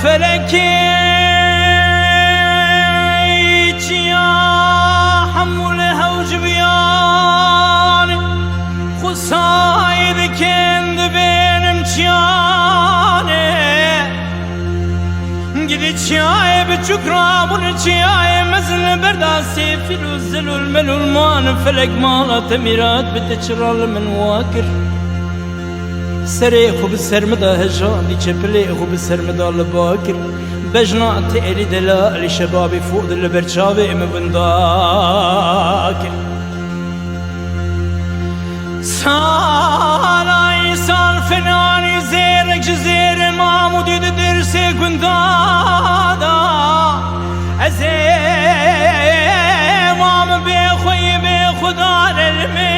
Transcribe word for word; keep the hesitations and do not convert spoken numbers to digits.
Felekê çiya hemû li hewc biyan, xwe sayê dikin di bênim çiyanê. Gidî çiyayê biçûk rabûn, çiyayê mezin li berda sêfîl û zilûl melûl man. Felek mala te mîrat bi te çira li min wa kir. Serê xwe bi ser min da hejandî, çepilê xwe bi ser min da li ba kir. Bejna te êlî delalî şebabî fûd li ber çavê min winda kir. Salay sal finanî zêrek ji zêrê mam û dî di dirsê gunda da. Ez ê mam bê xwe yê bê xwe da lelmê